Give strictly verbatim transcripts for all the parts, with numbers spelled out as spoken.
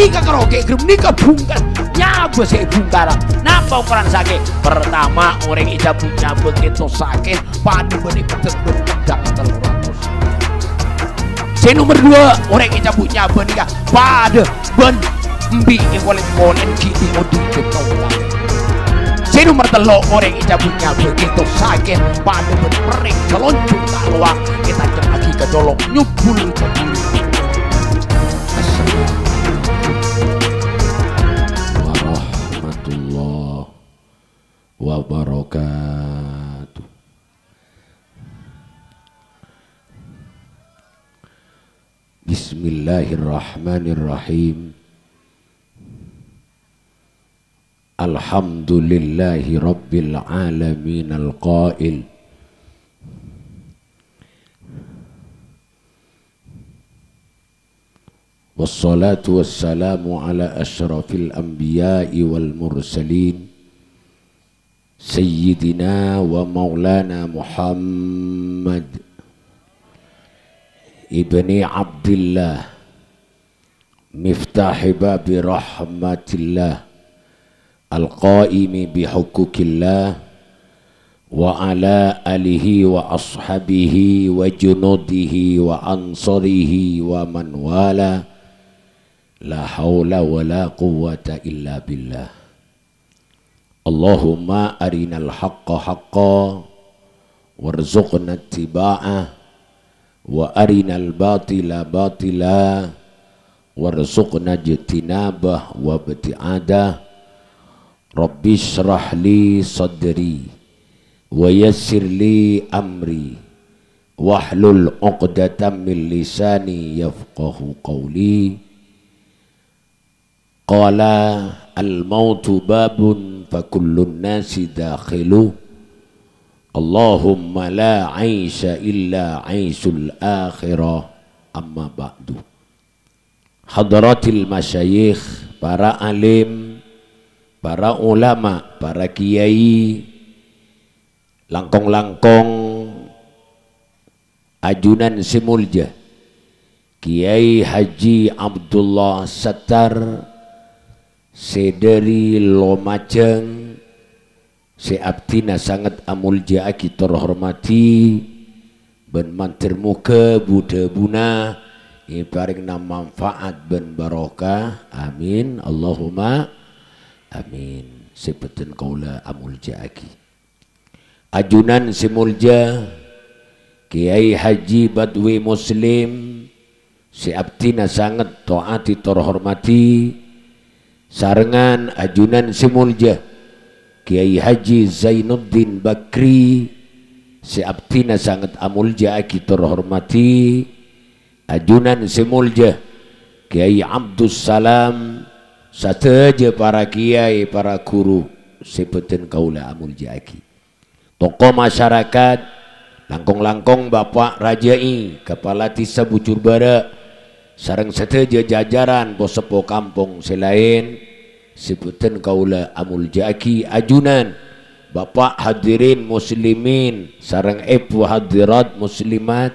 Nèka karo ghi' ghârem, nèka bhungkar. Nyabâ sè bhungkara. Napa okoran sakè'? Pertama, orèng ècabut nyabâ kèto sakè' padâ bân èpeddhâk bân pèddhâng tello ratos. Sè nomer duwâ', orèng ècabut nyabâ nèka padâ bân embi' è kolè'-kolè'an ghi' dhi-odhi' kèto. Sè nomer tello', orèng ècabut nyabâ kèto sakè' padâ bân perrèng salonjhung ta' lowang ètajemmaghi ka colo' nyobbhul ka dhuli. Assalamualaikum warahmatullahi wabarakatuh. Bismillahirrahmanirrahim. Alhamdulillahi rabbil alamin al-qail. Wassalatu wassalamu ala asyrafil anbiya'i wal mursalin, Sayyidina wa maulana Muhammad ibni Abdillah, miftahi babi rahmatillah, al-qaimi bihuquqillah, wa ala alihi wa ashabihi wa junudihi wa ansarihi wa man wala. La haula wa la quwwata illa billah. Allahumma arinal haqqa haqqa warzuqna ittiba'ah, wa arinal batila batila warzuqna ijtinabah wa ibti'adah. Rabbi shrah li sadri wa yassir li amri wahlul uqdatam min lisani yafqahu qawli. Qala, "Al-mautu babun fa kullun nasi dakhilu. Allahumma la aisha illa aisul akhirah." Amma ba'du. Hadratil masyayikh, para alim, para ulama, para kiai, langkong-langkong ajunan sè molja, Kiai Haji Abdullah Sattar sè dhâri Lumajang, sè abdhina sanget amolja'aghi tor hormadhi, bân mandhâr moghâ bu-dhâbuna èparèngana manfaat bân barokah. Amin, Allahumma amin. Sè bhâdhân kaulâ amolja'aghi. Ajunan sè molja, Kiai Haji Badwi Muslim, sè abdhina sanget to'ati tor hormadhi, sarengngan ajunan sè molja, Kiai Haji Zainuddin Bakri, sè abdhina sanget amolja'aghi tor hormadhi, ajunan sè molja, Kiai Abdus Salam, sadhâjâ para kiai, para guru sè bhâdhân kaulâ amolja'aghi. Tokoh masyarakat, langkong-langkong Bapak Raja'i, Kapala Dhisa Bujur Bara', sareng sadhâjâ jajaran po-seppo kampong sè laèn, sè bhâdhân kaulâ amolja'aghi ajunan, Bapak hadirin muslimin, sareng èbhu hadirat muslimat,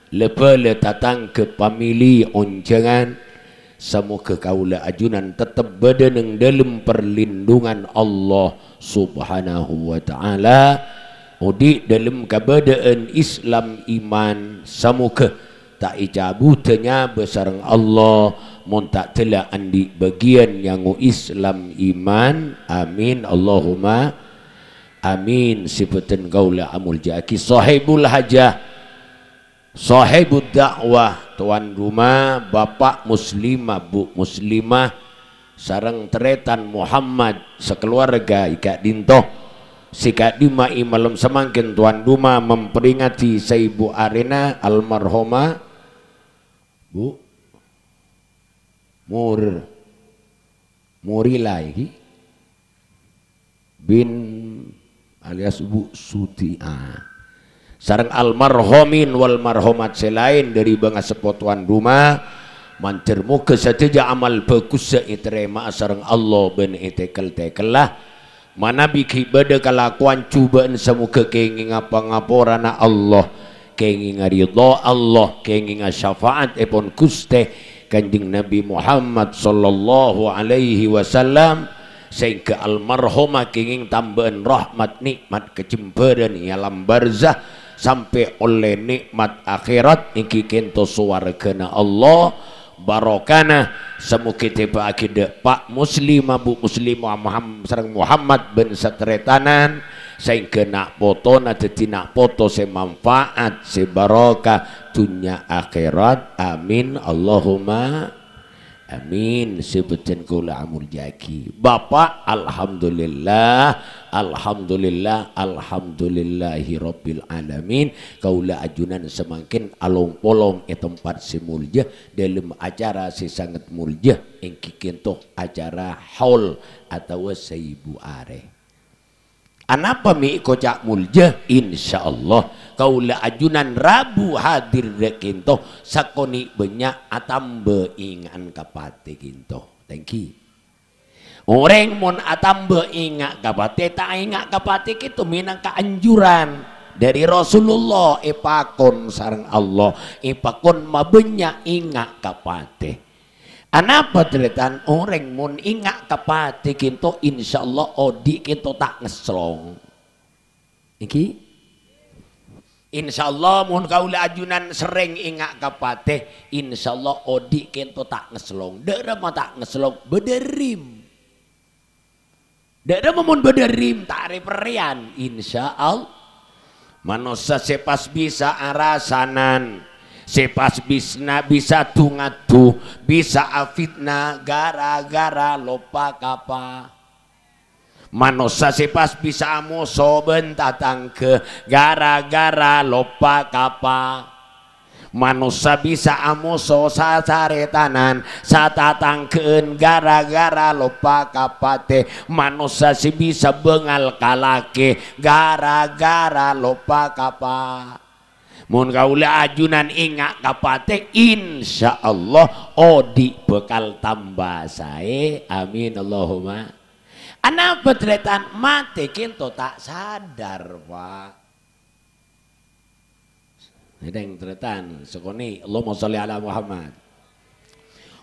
la-bâlâ tatangghâ pamèlè onjhângan, samoghâ kaulâ ajunan tettep bâdâ neng dâlem parlindungan Allah Subhanahu wa Ta'ala, odi' dâlem kabâdâ'ân Islam iman, samoghâ ta' ècabudhâ nyabâ sareng Allah, mon ta' dâlla andi' bâgiyân nyango Islam iman. Amin, Allahumma amin. Sè bhâdhân kaulâ amolja'aghi Sohibul Hajah, Sohibud Da'wah, towan roma, Bapak Muslimah, Bu Muslimah, sareng tarètan Muhammad, sakaluwarga è ka'dinto, sè ka'dimma è malem samangkèn towan roma memperingati saèbu arèna almarhumah Bu Mur Murila iki bin alias Bu Suti, ah. Sareng almarhumin wal marhumat sè laèn dhâri bângaseppo towan roma, mandhâr moghâ sadhâjâ amal bhâghussa ètarèma'a sareng Allah bân ètekel-tekella. Manabi ghi' bâdâ kalakowan jhubâ'ân, samoghâ kèngènga pangaporana Allah, kèngènga ridha Allah, kèngènga syafa'atèpon Ghustè, Kanjeng Nabi Muhammad sallallahu alaihi wasallam, sehingga almarhumah kengeng tamba'an rahmat nikmat kacembaran è alam barzah, sampai ollè nikmat akhirat nèka kento sowargana Allah, barokana, samoga teba'aghi dha' Pa' Muslimah, Bu Muslimah, Muham-, sareng Muhammad bân sataretanan, sehingga na' potona dhâddhi na' poto sè manfaat, sè barokah, dunnya akhirat. Amin, Allahumma amin. Sè bhâdhân kaulâ amoljâ'aghi. Bapa', alhamdulillah, alhamdulillah, alhamdulillahirabbil alamin. Kaulâ ajunan samangkèn along-polong è tempat sè moljâ, dâlem acara sè sanget moljâ, èngghi kento acara haul atawa sèbu arè. Anapa mè' koca' moljâ? Insyaallah, kaulâ ajunan rabu hadir dâ' kento, sakonè' bânnya' atamba ènga'an ka patè kento. Thank you. Orèng mon atamba ènga' ka patè, ta' ènga' ka patè kento mènangka anjuran dâri Rasulullah, èpakon sareng Allah, èpakon mabânnya' ènga' ka patè. Anapa, tarètan? Orèng mon ènga' ka patè kento, insyaallah odi' kento ta' ngeslong. Èngghi? Insyaallah, mon kaulâ ajunan serrèng ènga' ka patè, insyaallah odi' kento ta' ngeslong. Dâ'remma ta' ngeslong? Bâdâ rim. Dâ'remma mon bâdâ rim, ta' rè-perrèyan, insyaallah. Manossa sè pas bisa arasanan, sè pas bisna bisa du-ngadu, bisa afitna gara-gara loppa kapa. Manossa sè pas bisa amoso bân tatangghâ gara-gara loppa kapa. Manossa bisa amoso sataretanan, satatangghâ'ân gara-gara loppa ka patè. Manossa sè bisa bângal ka lakè gara-gara loppa ka pa-, Mon kaulâ ajunan ènga' ka patè, insyaallah odi' bhâkal tamba saè. Amin, Allahumma. Anapa, tarètan? Matè kento ta' sadar, Pa'. Ngèdhing, tarètan, sakonè', Allahumma sholli ala Muhammad.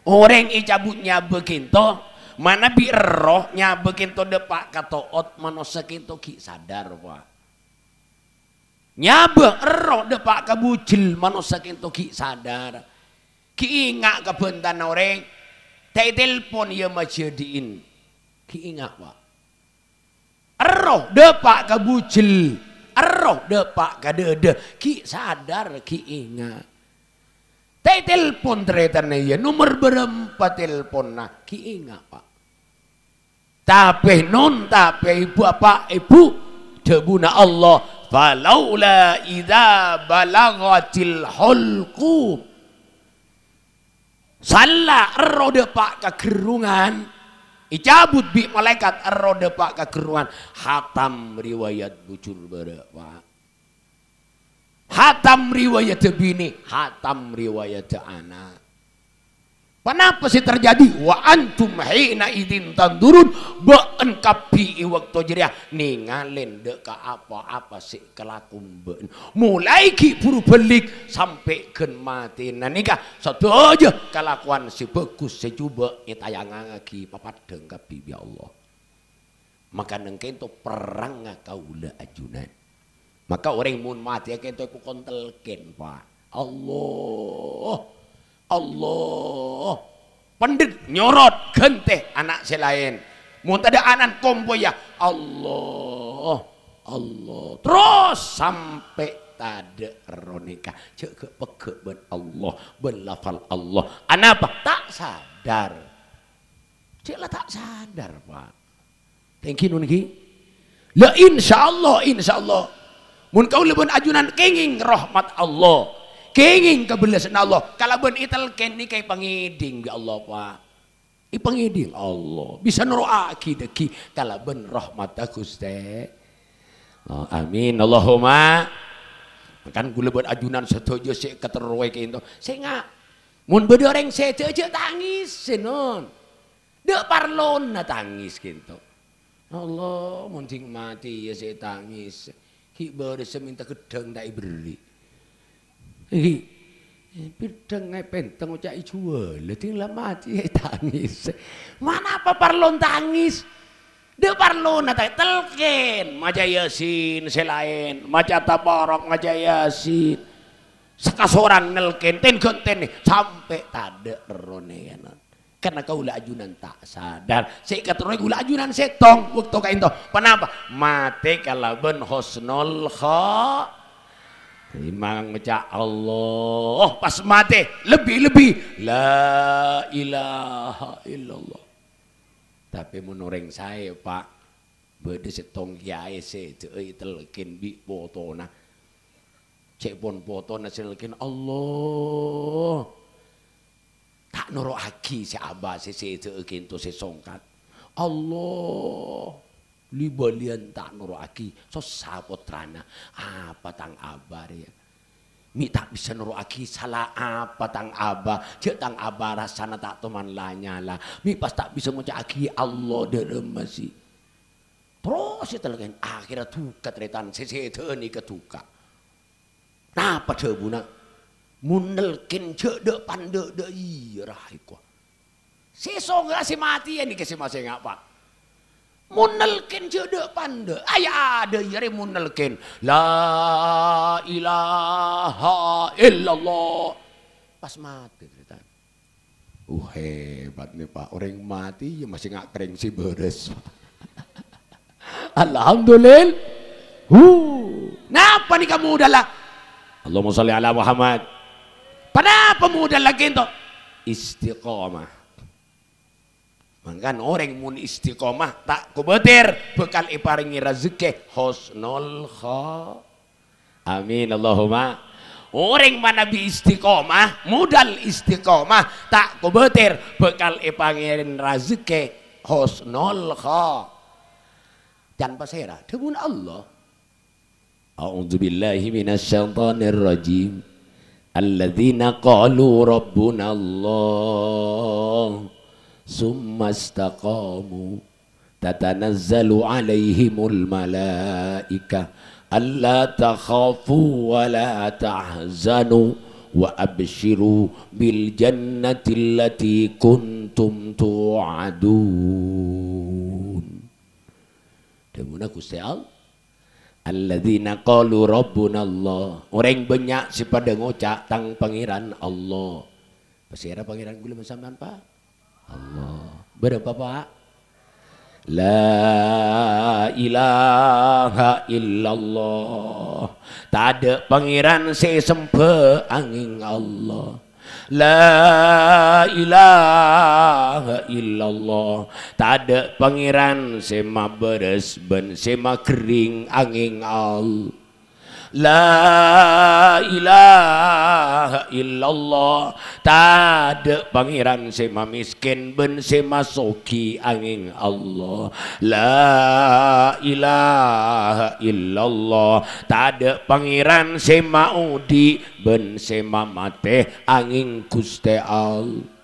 Orèng ècabut nyabâ kento, manabi erroh nyabâ kento dâpa' ka to'ot, manossa kento ghi' sadar, Pa'. Nyabâ erroh dâpa' ka bujel, manossa kento ghi' sadar. Ghi' ènga' ka bhântana orèng, ta' ètelpon, iyâ majâdi'in. Ghi' ènga', Pa'. Erroh dâpa' ka bujel, erroh dâpa' ka dâdâ, ghi' sadar, ghi' ènga'. Ta' ètelpon tarètanna, iyâ, nomer bârâmpa telponna, ghi' ènga', Pa'. Tapè non, tapè, Bapa', Ibu, dhâbuna Allah, "Falaula idza balaghatil hulqum." Sala erroh dâpa' ka gherrungan, ècabut bi' malaèkat erroh dâpa' ka gherrungan, hatam riwayat bujur bârâ', Pa'. Hatam riwayadda binè, hatam riwayadda ana'. Ponapa sè terjadi? "Wa antum hina idzin tanzurun," bâ'en kabbhi è bâkto jârèya nèngalè dâ' ka apa-apa sè èkalako bâ'en. Molaè ghi' buru bâlik sampè' ghân matèna nèka, sadhâjâ kalakowan sè bhâghus sè jhubâ' ètayangngaghi papaddhâng kabbhi bi' Allah. Maka nèng kento perrangnga kaulâ ajunan. Maka orèng mon matèya kento èpokon telkèn, Pa'. Allah, Allah. Pendhet nyorot ghântè ana' sè laèn. Mon tadâ' ana'na kompoyya, Allah, Allah. Terros sampè' tadâ' ro nèka. Jhâ' ghâ'-peggâ' bân Allah, bân lafal Allah. Anapa? Ta' sadar. Cè' la ta' sadar, Pa'. Thank you, non, ghi. La, insyaallah, insyaallah. Mon kaulâ bân ajunan kèngèng rahmat Allah, kèngèng kabellasânna Allah, kalabân ètelkèn nèka èpangèdhing bi' Allah, Pa'. Èpangèdhing Allah. Bisa noro'aghi dhâggi' kalabân rahmatta Ghustè. Oh, amin. Allahumma. Mangkana kaulâ bân ajunan sadhâjâ sè katerrowè kento. Sènga'. Mon bâdâ orèng sèdhâ, jhâ' tangèsè, non. Dâ' parlona tangès kento. Allah, mon dhing matè iyâ sè tangès. Ghi' bârâssa mènta ghedhâng ta' èberri'. Ghi'. Bidhâng aè pentèng oca' è juwâl, ding la matè tangis. Manapa parlo tangis? Dâ' parlona ta' telkèn, maca Yasin sè laèn, maca Tabarok, maca Yasin. Sakasorang nelkèn, ten-ghântèn, sampè' tadâ' erroh nèyanan. Karna kaulâ ajunan ta' sadar. Sè èkaterrowè kaulâ ajunan sèttong bâkto ka'ènto. Ponapa? Matè kalabân husnul kha-, Imang maca Allah, pas matè, lebbi-lebbi, "La ilaha illallah." Tapè mon orèng saè, Pak, bâdâ sèttong kèyaè sè dâ'â ètelkèn bi' potona. Cè' pon potona sè nelkèn, "Allah." Ta' noro'aghi sè abâ' sè sèdhâ'â kènto sè songkat. Allah, li-bâliyân ta' noro'aghi, sossa pottrana. Apa tang abâ' rèya? Mè' ta' bisa noro'aghi sala apa tang abâ'? Jhâ' tang abâ' rassana ta' toman la-nyala. Mè' pas ta' bisa ngoca'aghi Allah dâ' remma sè. Terros ètelkèn, akhèrra duka tarètan sè sèdhâ'â nèka duka. Napa dhâbuna? Mon nelkèn jhâ' dâ'-pandâ' dâ' iyâ ra èkowa. Sè songa sè matèya nèka sè masènga', Pak. Mon nelkèn jhâ' dâ'-pandâ', ayâ adâ' iyâ rè mon nelkèn, "La ilaha illallah." Pas matè, tarètan. Uh, hebat nè, Pak. Orèng matè, iyâ, masènga' kerrèng sè bârâs. Alhamdulillah. Hu. Napa nèka modalla? Allahumma shalli ala Muhammad. Ponapa modalla kènto? Istiqomah. Mangkana orèng mon istiqomah, ta' kobâtèr bhâkal èparèngè rajhekkè husnul kha-, Amin, Allahumma. Orèng manabi istiqomah, modal istiqomah, ta' kobâtèr bhâkal èpangèrèn rajhekkè husnul kha-, can pasèra? Dhâbuna Allah. A'udzubillahi minasyaitonirrajim. Alladzina qalu rabbunallah, tsumma istaqamu. Tatanazzalu 'alaihimul malaikah alla takhafu wa la tahzanu wa absyiru bil jannati allati kuntum tu'adun. Dhâbuna Ghustè Allah, "Alladzina qalu rabbunallah." Orèng bânnya' sè padâ ngoca', "Tang Pangèran Allah." Pasèra Pangèran kaulâ bân sampèyan, Pak? Allah. Bârâmpa, Pak? La ilaha illallah. Tadâ' pangèran sè èsemba angèng Allah. La ilaha illallah. Tadâ' pangèran sè mabârâs bân sè maghering angèng Allah. La ilaha illallah. Tadâ' pangèran sè mamèskèn bân sè masoghi angèng Allah. La ilaha illallah. Tadâ' pangèran sè maodi' bân sè mamatè angèng Ghustè Allah.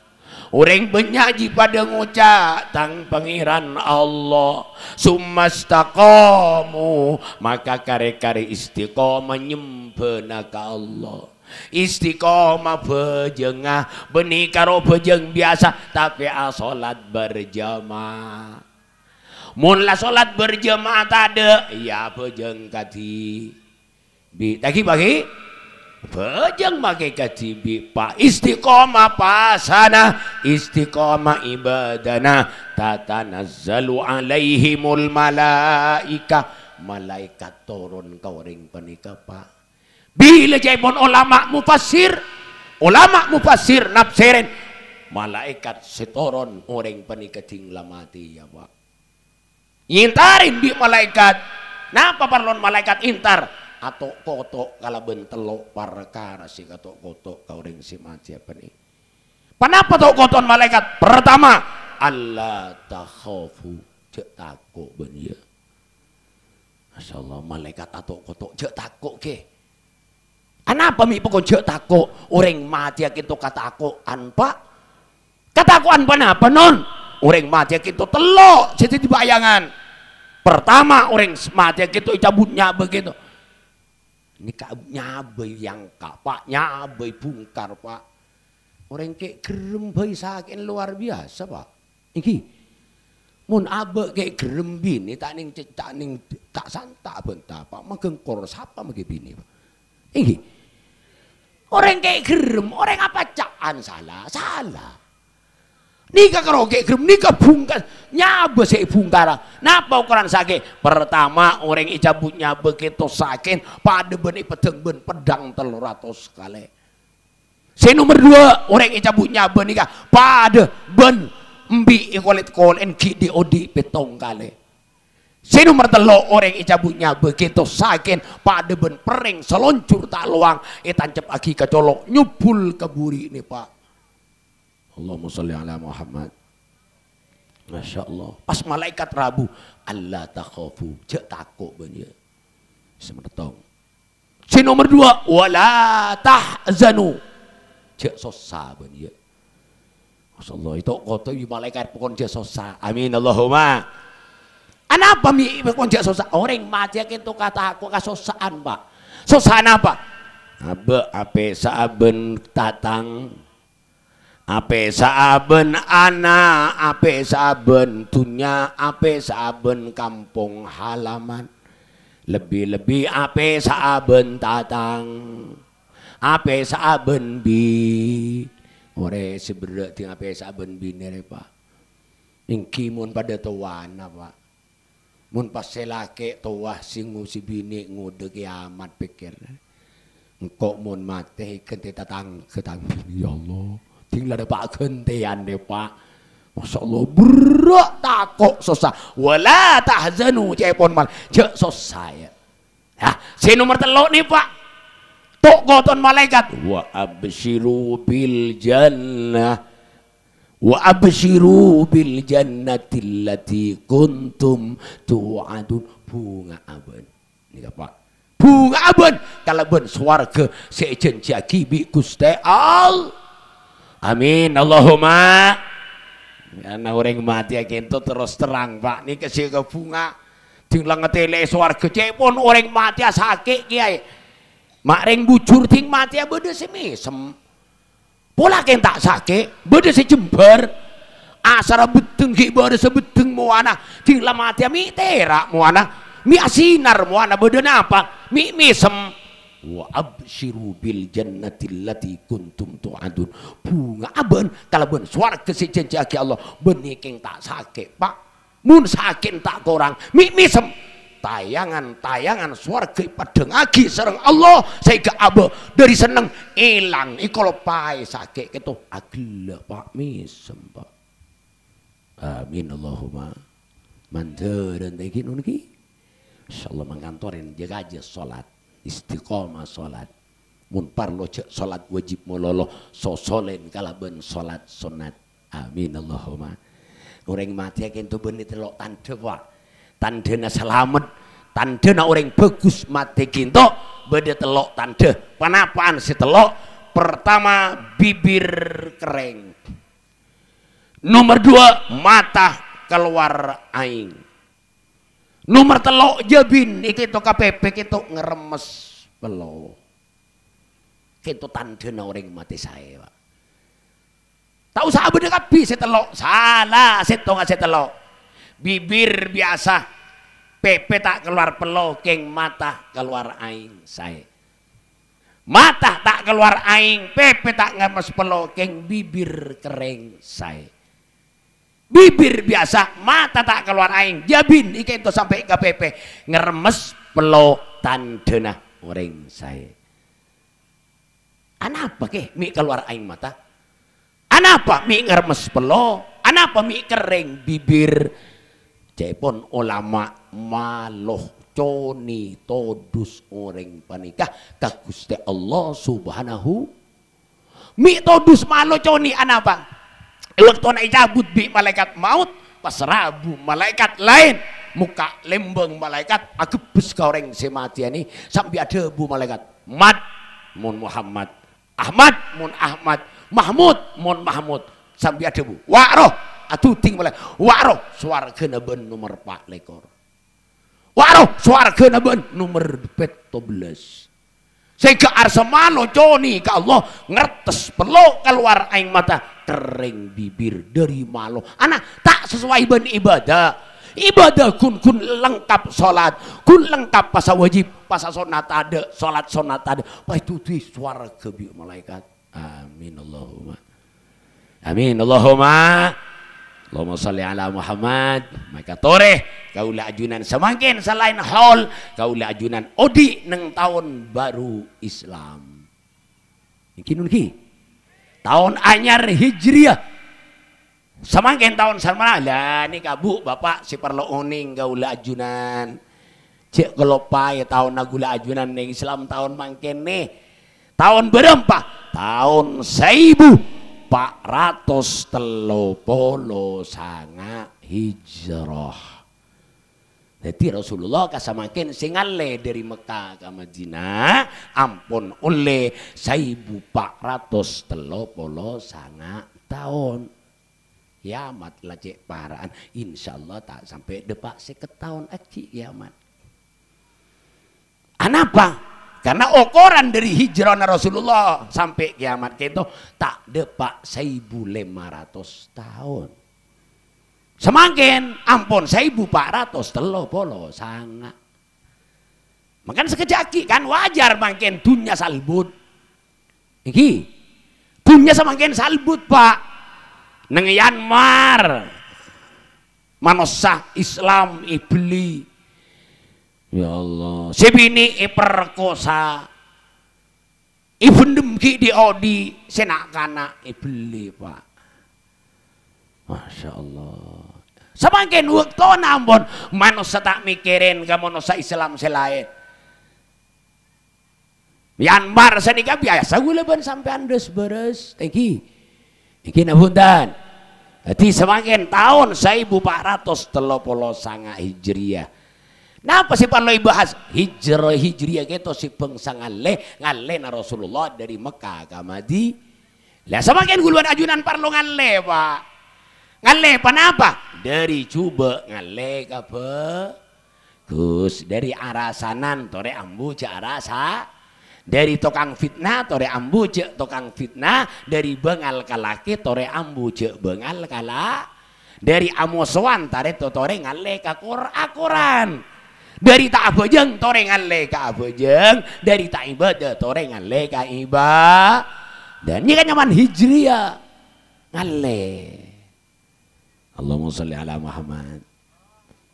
Orèng bânnya' jiyâ padâ ngoca', "Tang Pangèran Allah." Tsumma istaqamu, maka karè-karè istiqomah nyembhâna ka Allah. Istiqomah bhâjângnga bânnè karo bhâjâng biyasa, tapè asolat berjamaah. Mon la solat berjamaah tadâ', iyâ bhâjâng kadhi bi', ta' ghi' bâgi? Bhâjâng makè kadhi bi', Pak. Istiqomah pasana, istiqomah ibadana. Tatanazzalu 'alaihimul malaikah. Malaèkat toron ka orèng panèka, Pak. Bilâ ca'èpon olama mufassir, olama mufassir nafsèrèn, malaèkat sè toron orèng panèka ding la matè, iyâ, Pak. Èntarè bi' malaèkat. Napa parlona malaèkat èntar? Ato'-koto' kalabân tello' parkara sè kato'-koto' ka orèng sè matèya panè. Ponapa to'-koto'na malaèkat? Pertama, "Alla takhafu." Jhâ' tako' bâ'na, iyâ. Masyaallah, malaèkat ato'-koto', jhâ' tako', ghi. Anapa mè' pokok jhâ' tako'? Orèng matèya kènto katako'an, Pak. Katako'an ponapa, Non? Orèng matèya kènto tello' sè dhâddhi bâ'âyangan. Pertama, orèng s-, matèya kènto ècabut nyabâ kènto. Nèka nyabâi yangka, Pa', nyabâi bungkar, Pa'. Orèng kè' gherrem bhâi sakè'en lowar biyasa, Pa'. Èngghi. Mon abâ' kè' gherrem binè ta' nèng ce-, ta' nèng ta' santa bânta, Pa'. Magengkor sapa maghi binè, Pa'? Èngghi. Orèng kè' gherrem, orèng apa ca'an sala? Sala. Nèka karo kè' gherrem, nèka bungkas, nyabâ sè èbungkara. Napa okoran sakè'? Pertama, orèng ècabut nyabâ kèto sakè'en, padâ bân èpeddhâng bân peddhâng tello ratos kalè. Sè nomer duwâ', orèng ècabut nyabâ nèka padâ bân embi' èkolèt-kolè'en ghi' dhi'-odhi' pèttong kalè. Sè nomer tello', orèng ècabut nyabâ kèto sakè'en padâ bân perrèng salonjhur ta' lowang ètancepaghi ka colo' nyobbhul ka buri'na, Pa'. Allahumma sholli ala Muhammad. Masya Allah. Pas malaèkat rabu, "Alla takhafu," jhâ' tako' bâ'na, yâ. Semettong. Sè nomer duwâ', "Wala tahzanu." Jhâ' sossa bâ'na, yâ. Masya Allah, èto' koto bi' malaèkat pokon jhâ' sossa. Amin, Allahumma. Anapa mi' pokon jhâ' sossa? Orèng matèya kèto katako' kasossa'an, Pa'. Sossa anapa? Abâ' apè saaban tatang. Apè saaban ana', apè saaban dhunnya, apè saaban kampong halaman. Lebbi-lebbi apè saaban tatang. Apè saaban bi-, orè sè berrâ' ding apè saaban binè rè, Pa'. Èngghi mon padâ towana, Pa'. Mon pas sè lakè' towa sè ngo-, sè binè ngodâ kiamat, pèkkèr. Engko' mon matè èghântè tatangghâ tang binè, ya Allah. Ding la dâpa' ghântèyan, rè, Pa'. Masya Allah, berrâ' tako' sossa. "Wala tahzanu," ca'èpon mal-, jhâ' sossa, yâ. Yâ, sè nomer tello' nè, Pa'. To' koton malaèkat. "Wa absyiru bil jannah. Wa absyiru bil jannati allati kuntum tu'adun." Bhunga'a bâ'na. Nèka, Pa'. Bhunga'a bâ'na kalabân sowarghâ sè èjhânjhiyaghi bi' Ghustè All-, Amin. Allahumma. Karna orèng matèya kènto terros terrang, Pa'. Nèka sè kabhunga. Ding la ngatèlè'è sowarghâ. Ca'èpon orèng matèya sakè', Kèyaè. Ma' rèng bujur ding matèya bâdâ sè mèsem. Pola kèng ta' sakè', bâdâ sè jembhâr. Asarra beddheng ghi' bârâssa beddheng mowana, ding la matèya mè' tèra' mowana, mè' asinar mowana, bâdâ napa? Mè' mèsem. "Wa absyiru bil jannati allati kuntum tu'adun." Bhunga'a bâ'na kalabân sowarghâ sè èjhânjhiyaghi Allah, bâ'na kèng ta' sakè', Pa'. Mon sakè'na ta' korang, mè' mèsem. Tayangan-tayangan sowarghâ èpaddhângaghi sareng Allah, saèngghâ abâ' dâri senneng èlang, èkaloppaè sakè' kèto, aghellâ', Pa', mèsem, Pa'. Amin, Allahumma. Mandhâr èngghi nèka. Insyaallah mangkantorèn jâgâ jâ salat, istiqomah salat. Mon parlo jhâ' salat wajib malolo, sosolèn kalabân salat sunnat. Amin, Allahumma. Orèng matèya kènto bânnè tello' tandhâ, Pa'. Tandhâna salamet, tandhâna orèng bhâghus matè kènto bâdâ tello' tandhâ. Panapa'an sè tello'? Pertama, bibir kerrèng. Nomer duwâ', mata kalowar aèng. Nomer tello', jhâbin, èkèto ka pèpè kèto ngeremmes pello. Kèto tandhâna orèng matè saè, Pa'. Ta' osa abâdâ kabbhi sè tello', sala sèttonga sè tello'. Bibir biyasa, pèpè ta' kalowar pello, kèng mata kalowar aèng saè. Mata ta' kalowar aèng, pèpè ta' ngeremmes pello, kèng bibir kerrèng saè. Bibir biyasa, mata ta' kalowar aèng, jhâbin, èkèto sampè' ka pèpè, ngeremmes pello tandhâna orèng saè. Anapa kè mè' kalowar aèng mata? Anapa mè' ngeremmes pello? Anapa mè' kerrèng bibir? Ca'èpon olama, malo, conè, todus orèng panèka ka Ghustè Allah Subhanahu. Mè' todus malo conè anapa? È bâktona ècabut bi' malaèkat maot, pas rabu malaèkat laèn, mokka' lèmbâng malaèkat agebbes ka orèng sè matèya nè, sambi adhâbu malaèkat, "Mat, mon Muhammad, Ahmad, mon Ahmad, Mahmud, mon Mahmud," sambi adhâbu, "Wa' roh, adhuding malaèkat, wa' roh, sowarghâna bâ'na nomer pa' lèkor. Wa' roh, sowarghâna bâ'na nomer pètto bellâs." Sèngghâ arsa malo conè ka Allah, ngertes pello' kalowar aèng mata, kerrèng bibir dâri malo. Ana, ta' sesuai bân ibadah. Ibadah ghun, ghun lengkap salat, ghun lengkap pasa wajib, pasa sonnat tadâ', salat sonnat tadâ'. Pas ètodhuwi sowarghâ bi' malaèkat. Amin Allahumma. Amin Allahumma. Allahumma shalli ala Muhammad. Maka torè kaulâ ajunan samangkèn salaèn haul, kaulâ ajunan odi' neng taon baru Islam. Ènggi nènggi. Taon anyar Hijriyah. Samangkèn taon Salmana. Lah nèka, Bu, Bapak, sè parlo onèng kaulâ ajunan. Jhâ' kaloppaè taonna ghulâ ajunan neng Islam taon mangkèn nè. Taon bârâmpa? Taon saèbu pa' ratos tello polo sanga' Hijrah. Dhâddhi Rasulullah ka samangkèn sè ngallè dâri Mekka ka Madinah ampon ollè saèbu pa' ratos tello polo sanga' taon. Kiamat la cè' para'an, insyaallah ta' sampè' dâpa' sèket taon aghi' kiamat. Anapa? Karena okoran dâri hijrana Rasulullah sampè' kiamat kènto ta' dâpa' saèbu lèma ratos taon. Samangkèn ampon saèbu pa' ratos tello polo sanga'. Mangkana sakejjhâ' aghi' kan wajar mangkèn dhunnya salbut. Ènggi. Dhunnya samangkèn salbut, Pak. Neng Myanmar. Manossa Islam èbelli. Ya Allah. Sè binè' èperkosa. Èbendem ghi' dhi'-odhi'. Sè na'-kana' èbelli, Pak. Masya Allah. Samangkèn bâktona ampon manossa ta' mèkkèrè ka manossa Islam sè laèn. Myanmar sanèka biyasa ghulâ bân sampèyan dhâs-bârâs. Ènggi. Ènggi napa bhunten? Dhâddhi samangkèn taon saèbu pa' ratos tello polo sanga' Hijriyah. Napa sè parlo èbahas? Hijrah Hijriyah kèto sè bhângsa ngallè, ngallèna Rasulullah dâri Mekka ka Madi-, Lah, samangkèn ghulâ bân ajunan parlo ngallè, Pak. Ngallè ponapa? Dâri jhubâ' ngallè ka bhâghus. Dâri arasanan torè ambu jhâ' arasa. Dâri tokang fitna torè ambu jhâ' tokang fitna. Dâri bângal ka lakè torè ambu jhâ' bângal ka la-, Dâri amosowan tarètan torè ngallè ka kor-akoran. Dâri ta' abhâjâng torè ngallè ka abhâjâng, dâri ta' ibâdâ torè ngallè ka ibâdâ. Nèka nyamana hijriyah. Ngallè. Allahumma shalli ala Muhammad.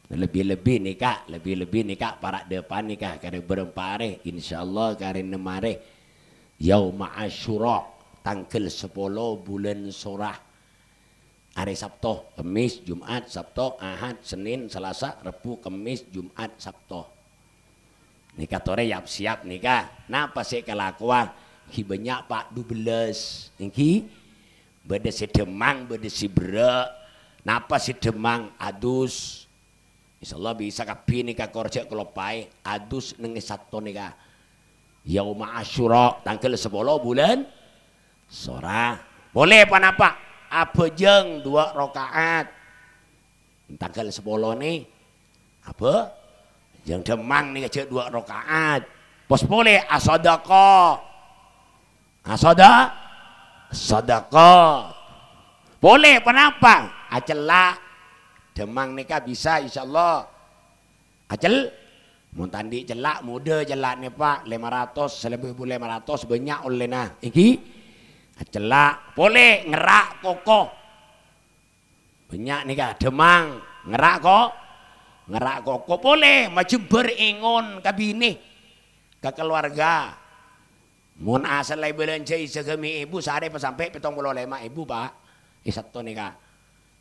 Lebbi-lebbi nèka, lebbi-lebbi nèka para' dâpa' nèka karè bârâmpa arè, insyaallah karè ennem arè. Yauma Asyura, tangghâl sapolo bulân Sora. Arè Sabto, Kemmis, Jum'at, Sabto, Ahad, Senin, Salasa, Rebbhu, Kemmis, Jum'at, Sabto. Nèka torè yap-siyap nèka. Napa sè èkalakowa? Ghi' bânnya', Pak, dubellâs. Ènggi? Bâdâ sè dhemmang, bâdâ sè berrâ'. Napa sè dhemmang? Adus. Insyaallah bisa kabbhi nèka kor jhâ' kaloppaè. Adus neng è Sabto nèka. Yauma Asyura, tangghâl sapolo bulân Sora. Polè ponapa? Abhâjâng duwâ' raka'at. Tangghâl sapolo nè. Abhâjâng dhemmang nèka jhâ' duwâ' raka'at. Pos polè asadaka. Asada-, sadaka. Polè ponapa? Acella'. Dhemmang nèka bisa, insyaallah. Acel-, mon ta' andi' cella', modâ cella' nè, Pak, lèma ratos, salèbu èbu lèma ratos bânnya' ollèna. Ènggi? Acella'. Polè ngerra' koko. Bânnya' nèka, dhemmang. Ngerra' ko-, ngerra' koko. Polè majembhâr èngon ka binè, ka kalowarga. Mon asalla èbâlânjhâi sagâmè' èbu, saarè pasampè' pèttong polo lèma èbu, Pak. È Sabto nèka.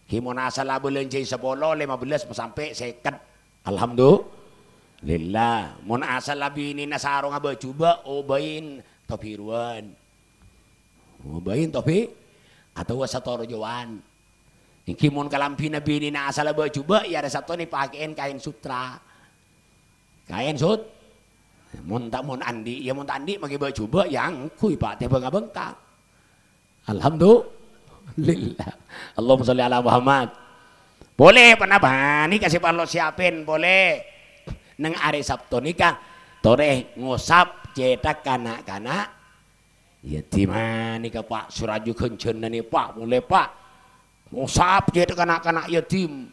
Ghi mon asalla abâlânjhâi sapolo, lèma bellâs, pasampè' sèket. Alhamdulillah. Mon asalla binèna sarongnga bâ' jhubâ', obâi tobhiruwân. Obâi tobhi-, atabâ satorjâwân. Ènggi mon kalambhina binèna asalla bâ' jhubâ', ya arè Sabto nè pakè'è kaèn sutra. Kaèn sut-, mon ta', mon andi', ya mon ta' andi' makè bâ' jhubâ', ya angghuy, Pak, tè bânga-bengka. Alhamdulillah. Allahumma shalli ala Muhammad. Polè ponapa? Nèka sè parlo siyapin polè. Neng arè Sabto nèka torè ngosap cèthak na'-kana' yatim. Ah, nèka, Pa', sè rajâ ghânjhârânna nè, Pa', molè, Pa'. Ngosap cèthak na'-kana' yatim.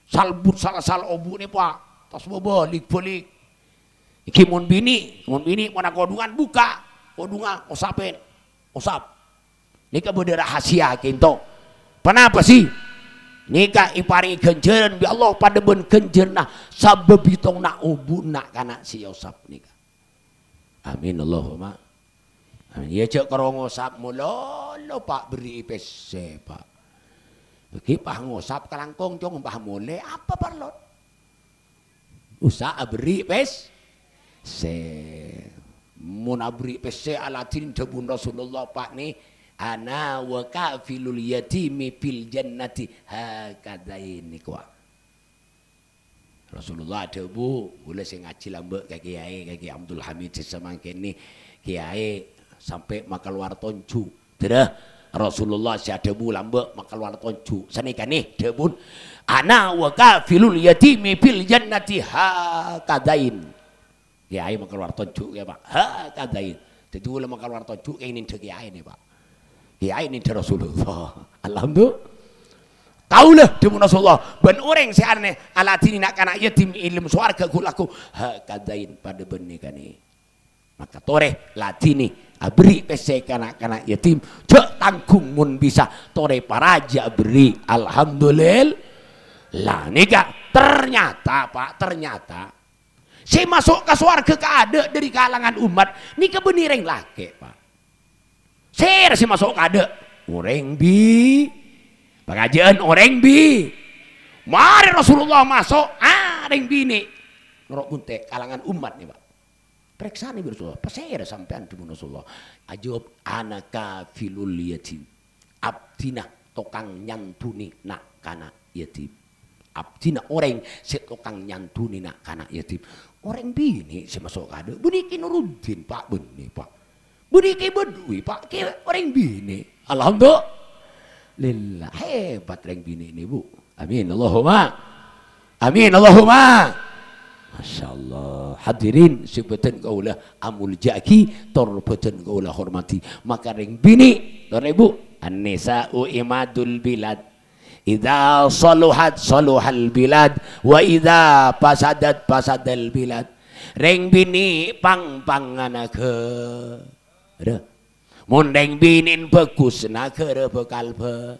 Salbut sal-asal obu' nè, Pa'. Tas bâbâ, lik-bâlik. Ènggi mon binè', mon binè' mon akodhungan bukka', kodhungan osapè, osap. Nèka bâdâ rahasia kènto. Ponapa sih? Nèka èparèngè ghânjhârân bi' Allah padâ bân ghânjhârânna sabâb bhitong na' obu' na'-kana' sè èosap nèka. Amin, Allahumma. Amin. Iyâ, jhâ' karo ngosap mololo, Pa', berri'i pèssè, Pa'. Ènggi pas ngosap kalangkong, Cong, pas molè, apa parlo? Usa aberri' pes-, sè. Mon aberri' pèssè aladhinè dhâbuna Rasulullah, Pa', nè, "Ana wa kafilul yatimi fil jannati hakadain," nèko. Rasulullah adhâbu, kaulâ sè ngajhi lambâ' ka kèyaè, ka Kèyaè Abdul Hamid sè samangkèn nè, kèyaè sampè' makalowar tonjhu'. Dârâ Rasulullah sè adhâbu lambâ' makalowar tonjhu'. Sanèka nè dhâbuna, "Ana wa kafilul yatimi fil jannati hakadain." Kèyaè makalowar tonjhu' kèya, Pa'. Hakadain. Dhâddhi kaulâ makalowar tonjhu' kèya nèndhâ kèyaè nè, Pa'. Kèyaè nèndhâ Rasulullah. Alhamdulillah. Kaulâ dhâbuna Rasulullah, bân orèng sè anè aladhinè na'-kana' yatim è dâlem sowarghâ ghu-lagghu hakadain padâ bân nèka nè. Maka torè ladhinè, aberri' pèssè ka na'-kana' yatim, jhâ' tangghung mon bisa, torè parajâ aberri'. Alhamdulillah. Lah, nèka ternyata, Pa', ternyata sè maso' ka sowarghâ kaadâ' dâri kalangan ommat nèka bânnè rèng lakè', Pa'. Sèra sè maso' kaadâ'? Orèng bi-, pangajâ'ân orèng bi-, marè Rasulullah maso', ah, rèng binè'. Noro' bunte' kalangan ommat nè, Pa'. Parèksanè bi' Rasulullah, "Pasèra sampèyan?" dhâbuna Rasulullah. Ajâwâb, "Ana kafilul yatim." Abdhina tokang nyandhunè na'-kana' yatim. Abdhina orèng sè tokang nyandhunè na'-kana' yatim. Orèng binè' sè maso' kaadâ', bânnè Ki Nuruddin, Pa', bânnè, Pa'. Bânnè Ki Badwi, Pa', Ki orèng binè'. Alhamdulillah. Hebat rèng binè' nè, Bu. Amin. Allahumma. Amin. Allahumma. Masya Allah. Hadirin sè bâdhân kaulâ amoljâ'aghi, tor bâdhân kaulâ hormadhi. Maka rèng binè', tor Ibu, "An-nisa'u imadul bilad. Idza saluhat saluhal bilad, wa idza fasadat fasadal bilad." Rèng binè' pang-pangnga naghârâ. Mon rèng binè' bhâghus, naghârâ bhâkal bhâ-,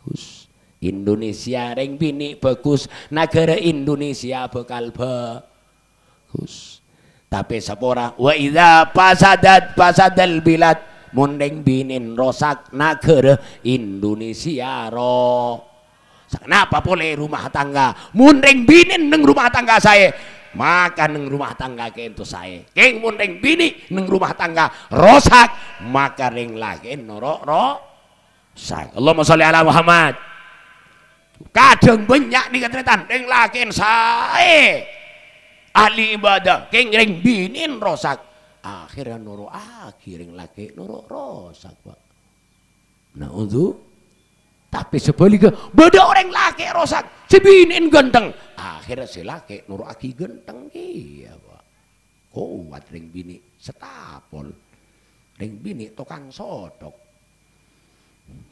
ghus. Indonesia rèng binè' bhâghus, naghârâ Indonesia bhâkal bhâghus. Tapè sapora, "Wa idza fasadat fasadal bilad." Mon rèng binè' rosak, naghârâ Indonesia ro-, sa-, napa polè rumah tangga? Mon rèng binè' neng rumah tangga saè, maka neng rumah tangga kènto saè. Kèng mon rèng binè' neng rumah tangga rosak, maka rèng lakè' noro' ro-, Sa-, Allahumma sholli ala Muhammad. Kadhâng bânnya' nèka tarètan, rèng lakè'en saè ahli ibadah, kèng rèng binè'en rosak. Akhèrra noro'aghi rèng lakè' noro' rosak, Pak. Naudzu-, tapè sabhâligghâ, bâdâ orèng lakè' rosak, sè binè'en ghântheng. Akhèrra sè lakè' noro'aghi ghântheng kèya, Pak. Kowat rèng binè' setapol. Rèng binè' tokang sothok.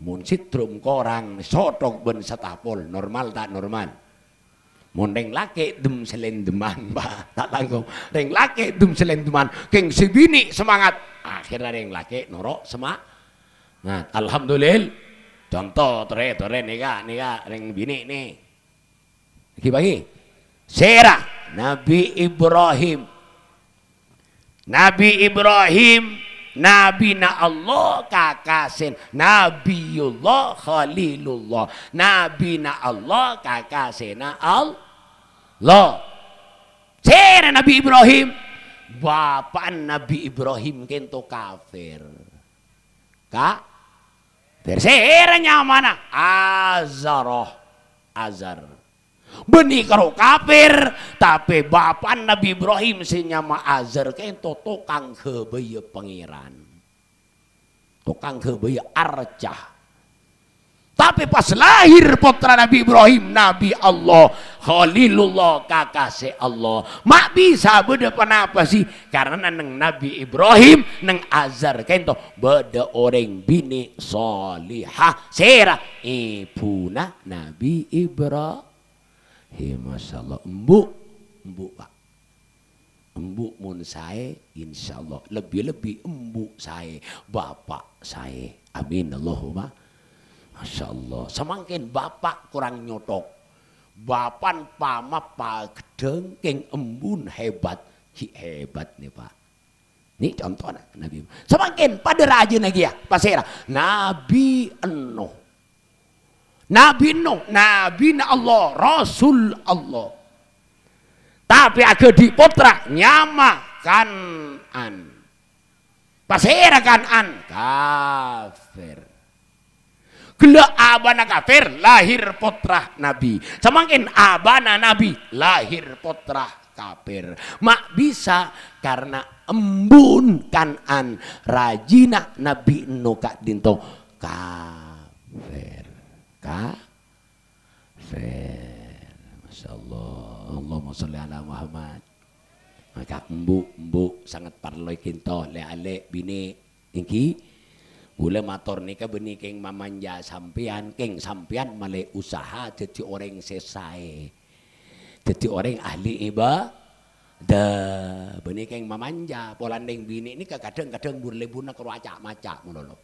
Mon setrum korang sothok bân setapol, normal ta' normal? Mon rèng lakè' dem-salendeman, Pak, ta' langkong. Rèng lakè' dem-salendeman, kèng sè binè' semangat. Akhèrra rèng lakè' noro' sema-, nah, alhamdulillah. Conto, torè, torè, nèka, nèka, rèng binè' nè. Ghi-bâghi. Sèra? Nabi Ibrahim. Nabi Ibrahim, nabina Allah, kakasèn-, Nabiyullah Khalilullah. Nabina Allah, kakasèna Allah. Sèra Nabi Ibrahim? Bapa'na Nabi Ibrahim kènto kafir. Ka-, Sèra nyamana? Azar. Azar. Bânnè karo kafir, tapè bapa'na Nabi Ibrahim sè nyama Azar kènto tokang ghâbâyâ Pangèran. Tokang ghâbâyâ arca. Tapè pas lahir pottra Nabbhi Ibrahim, Nabbhi Allah, Khalilullah, kakasè Allah. Ma' bisa bâdâ ponapa sè, karana neng Nabbhi Ibrahim, neng Azar ka'dinto bâdâ orèng binè' shalihah. Sèra? Èbhuna Nabbhi Ibrahim. Masyaallah. Embu', embu', Pak. Embu' mon saè, insyaallah. Lebbi-lebbi embu' saè, bapa' saè. Amin, Allahumma. Masyaallah. Samangkèn bapa' korang nyothok. Bapa'na pama paghâddhâng, kèng embu'na hebat. Ghi' hebat nè, Pak. Nè contona Nabbhi. Samangkèn padâ rajâna kèya. Pasèra? Nabbhi Nuh. Nabbhi Nuh, nabbhina Allah, rasul Allah. Tapè aghâdhi' pottra nyama Kan'an. Pasèra Kan'an? Kafir. Ghellâ' abana kafir, lahir pottra nabbhi. Samangkèn abana nabbhi, lahir pottra kafir. Ma' bisa karana embu'na Kan'an, rajina Nabbhi Nuh ka'dinto kafir. Kafir. Masyaallah. Allahumma sholli ala Muhammad. Maka embu', embu' sanget parlo è ka'dinto, lè'-alè' binè'. Èngghi, ghulâ mator nèka bânnè kèng mamanja sampèyan, kèng sampèyan malè usaha dhâddhi orèng sè saè. Dhâddhi orèng ahli ibadah. Bânnè kèng mamanja, polana rèng binè' nèka kadhâng-kadhâng bur-lebburna karo aca'-maca' malolo.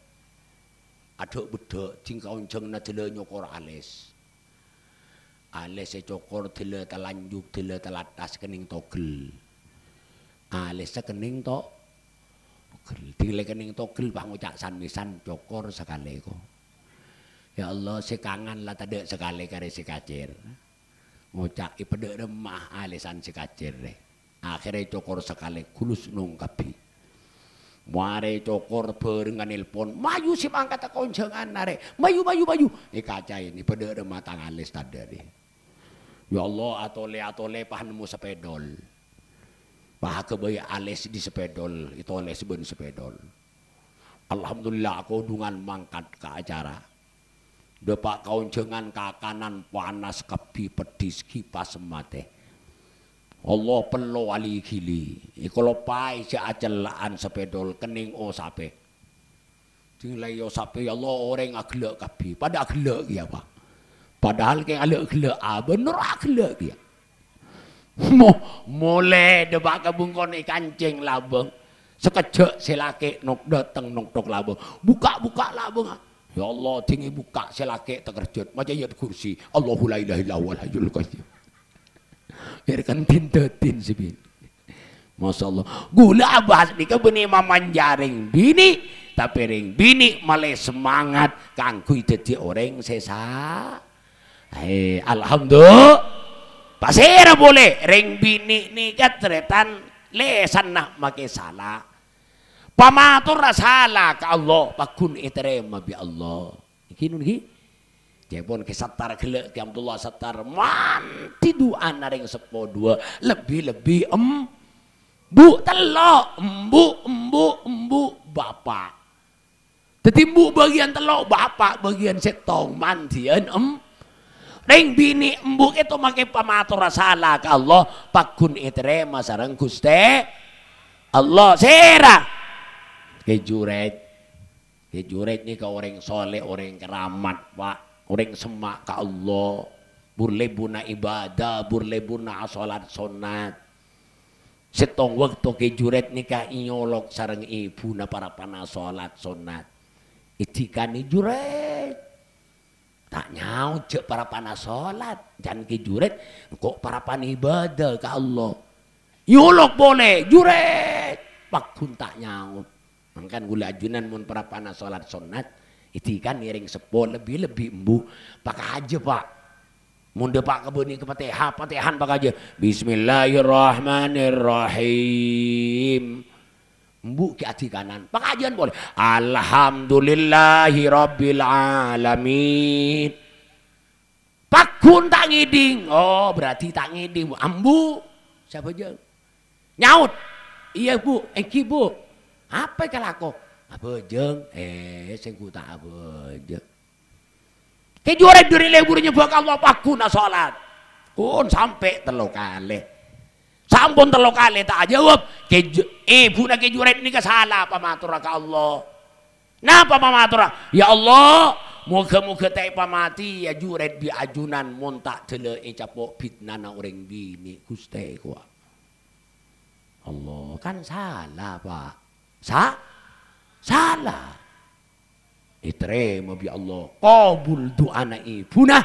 Adhâ'-beddhâ', jhing kaonjhânganna dâlâ nyokor alès. Alès ècokor dâlâ talanjhuk, dâlâ talattas kennèng togel. Alèssa kennèng to-, togel. Ding lè kennèng togel, pas ngoca' san-mèsan, cokor sakalè, ko. Ya Allah, sè kangan la tadâ' sakalè karè sè kacèr. Ngoca', "Èpadâ' remma alèsan sè kacèr, rè." Akhèrra ècokor sakalè, gulus nong kabbhi. Marè ècokor bhârengnga nelpon, "Mayu sè mangkata kaonjhânganna, rè. Mayu, mayu, mayu." Èkacaè, "Èpadâ' remma tang alès tadâ', rè." Ya Allah, atolè-atolè pas nemmo sapèdol. Pas aghâbây alès dhi sapèdol, ètolès bân sapèdol. Alhamdulillah, akodhungan mangkat ka acara. Dâpa' kaonjhângan kakanan panas kabbhi, peddhis, kipas matè. Allah pello ali-ghili. Èkaloppaè sè acella'an sapèdol kennèng osapè. Ding la èosapè, ya Allah, orèng aghellâ' kabbhi. Padâ aghellâ' kèya, Pak. Padahal kèng alè' ghellâ' abâ', noro' aghellâ' kèya. Mo-, molè dâpa' ka bengkona èkancèng labâng. Sakejjhâ' sè lakè' nok-, dâteng noktok labâng. Bukka'-bukka' labâng. Ya Allah, ding èbukka' sè lakè' takerjhât. Maca ayat kursi. Allahu la ilaha illa huwal hayyul qayyum. Èr kan din-dâdin sè binè'. Masyaallah. Ghulâ abâs nèka bânnè mamanja rèng binè', tapè rèng binè' malè semangat kaangghuy dhâddhi orèng sè sa-, Eh, alhamdulillah. Pasèra polè rèng binè' nèka tarètan lèsanna makè sala. Pamatorra sala ka Allah, pagghun ètarèma bi' Allah. Nèkè, nèkè. Ca'èpon Kè Sattar ghellâ', Kè Abdullah Sattar, mandhi du'âna rèng seppo duwâ', lebbi-lebbi em-, bu' tello', embu', embu', embu', bapa'. Dhâddhi embu' bâgiyân tello', bapa' bâgiyân sèttong, mandhiyân em-, rèng binè' embu' kèto makè pamatorra sala ka Allah, pagghun ètarèma sareng Ghustè Allah. Sèra? Kè Jurèj. Kè Jurèj nèka orèng soleh, orèng keramat, Pak. Orèng semma' ka Allah. Bur-lebbunna ibadah, bur-lebbunna asholat sonnat. Sèttong bâkto Kè Jurèj nèka ènyolok sareng èbhuna parappa'na sholat sonnat. Èdhikanè Jurèj. Ta' nyaot jhâ' parappa'na sholat. Can Kè Jurèj, engko' parappa'na ibadah ka Allah. Ènyolok polè, Jurèj. Pagghun ta' nyaot. Mangkana ghulâ ajunan mon parappa'na sholat sonnat, èdhikanè rèng seppo lebbi-lebbi embu'. Pakajâ, Pak. Mon dâpa' ka bânnè ka Fatihah, Fatihan pakajâ. Bismillahirrahmanirrahim. Embu' ghi' adhikanan. Pakajâ'ân polè. Alhamdulillahirabbil alamin. Pagghun ta' ngèdhing. Oh, berarti ta' ngèdhing. Ambu. Sè abhâjâng. Nyaot. "Iyâ, Bu. Èngghi, Bu." "Apa kalako?" "Abhâjâng." "Eh, sèngko' ta' abhâjâng." Kè Jurèt dâri lebur nyembâ ka Allah, paghuna sholat. Pon sampè' tello kalè. Sampon tello kalè ta' ajâwâb. Kè Ju-, ebhuna Kè Jurèt nèka sala pamatorra ka Allah. Napa pamatorra? "Ya Allah, moghâ-moghâ ta' èpamatèya Jurèt bi' ajunan mon ta' dâlâ ècapo' bidnana orèng binè', Ghustè, kowa." Allah, kan sala, Pak. Sa-, sala. Ètarèma bi' Allah. Kabul du'ana ebhuna.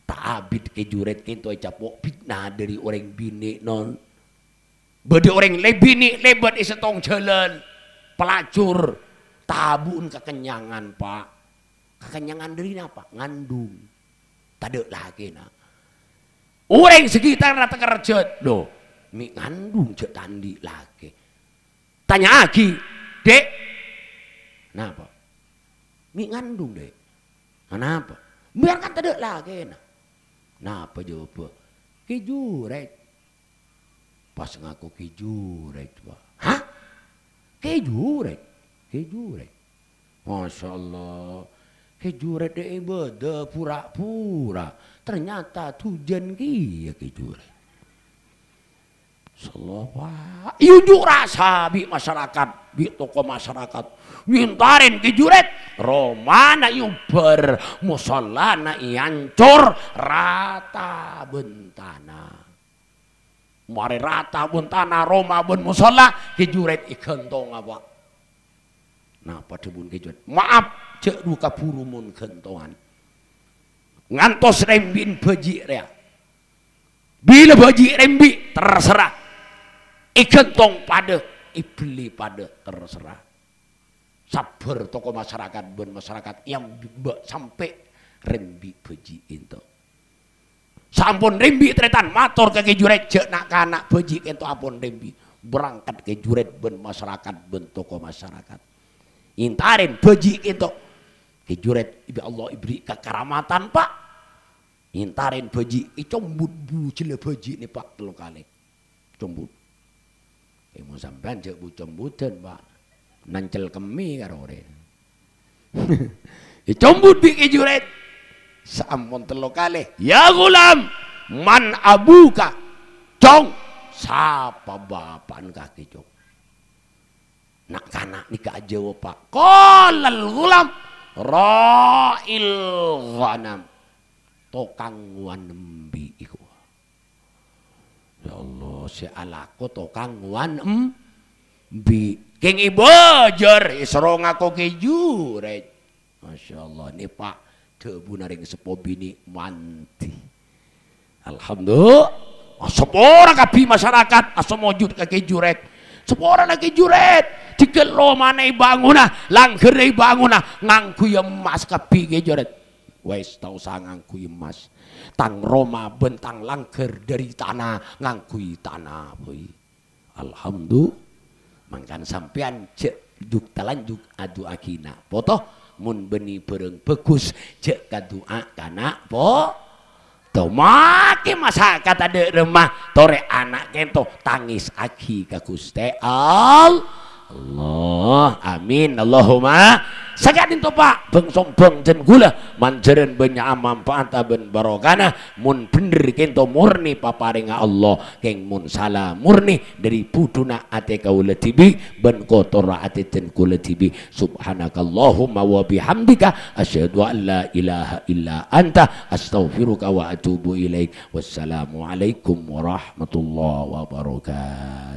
Ta' abit Kè Jurèt kènto ècapo' bidna dâri orèng binè', non. Bâdâ orèng lè-, binè' lèbât è sèttong jhâlân. Pelacur. Tabu'en kakennyangan, Pak. Kakennyangan dâri napa? Ngandung. Tadâ' lakèna. Orèng sekitarra takerjhât, "Lo, mè' ngandung jhâ' ta' andi' lakè." Tanya'aghi, "Dek, napa? Mè' ngandung, Dek? Anapa? Mbiyan kan tadâ' lakèna." Napa jâwâbbhâ? "Kè Jurèt." Pas ngako Kè Jurèt, Pak. "Hah? Kè Jurèt?" "Kè Jurèt." Masya Allah. Kè Jurèt è bâdâ pura-pura. Ternyata dhujân kèya Kè Jurèt. Masya Allah, Pak. Èonjuk rasa bi' masyarakat, bi' tokoh masyarakat. Èntarèn Kè Jurèt. Romana èobbhâr, mosollana èancor rata bân tana. Marè rata bân tana, roma bân mosolla, Kè Jurèt èghântonga, Pak. Napa dhâbuna Kè Jurèt? "Maaf, jhâ' dhu kabhuru mon ghântongan. Ngantos rembi'en bhâji' rèya. Bilâ bhâji' rembi', terserah. Èghântong padâ, èbellè padâ, terserah." Sabbhâr tokoh masyarakat bân masyarakat èambâ' sampè' rembi' bhâji' ènto. Sampon rembi' tarètan mator ka Kè Jurèt, jhâ' na'-kana' bhâji' kènto ampon rembi'. Berangkat Kè Jurèt bân masyarakat bân tokoh masyarakat. Èntarèn bhâji' kènto. Kè Jurèt bi' Allah èberri' kakaramatan, Pak. Èntarèn bhâji', ècombut bujâlla bhâji' nè, Pak, tello kalè. Combut. È, mon sampèyan jhâ' bu-combutan, Pak. Nancel kemmè karo orèng. Ècombut bi' Kè Jurèt. Saampon tello kalè. "Ya ghulam, man abuka?" "Cong, sapa bapa'na kakè, Cong?" Na'-kana' nèka ajâwâb, Pak. "Qalal ghulam, ra'il ghanam." Tokang ngowan embi' iku. Ya Allah, sè alako tokang ngowan embi'. Kèng èbâjâr, èsoro ngako Kè Jurèt. Masya Allah, nè, Pak, dhâbuna rèng seppo binè' mandhi. Alhamdulillah. Sapora kabbhi masyarakat asomojud ka Kè Jurèt. Saporana Kè Jurèt. Dhigghâl romana èbângona, langghârra èbângona, ngangghuy emmas kabbhi Kè Jurèt. Wes, ta' osa ngangghuy emmas. Tang roma bân tang langghâr dâri tana, ngangghuy tana, boy. Alhamdulillah. Mangkana sampèyan jhâ' juk-talanjuk adu'aaghi na' poto. Mon bânnè bhârâng bhâghus, jhâ' kadu'a ka na' po-, Tomakè masyarakat adâ' remma, torè ana' kènto tangèsaghi ka Ghustè All-, Allah. Amin. Allahumma. Saka'dinto, Pak, bâng-sombâng jhân ghulâ, manjhârân bânnya' manfaat bân barokana, mon bhendher kènto morni paparèngnga Allah, kèng mon sala morni dâri budhuna atè kaulâ dhibi' bân kotorra atè jhân kaulâ dhibi'. Subhanakallahumma wa bihamdika, asyhadu an la ilaha illa anta, astaghfiruka wa atubu ilaik. Wassalamualaikum warahmatullahi wabarakatuh.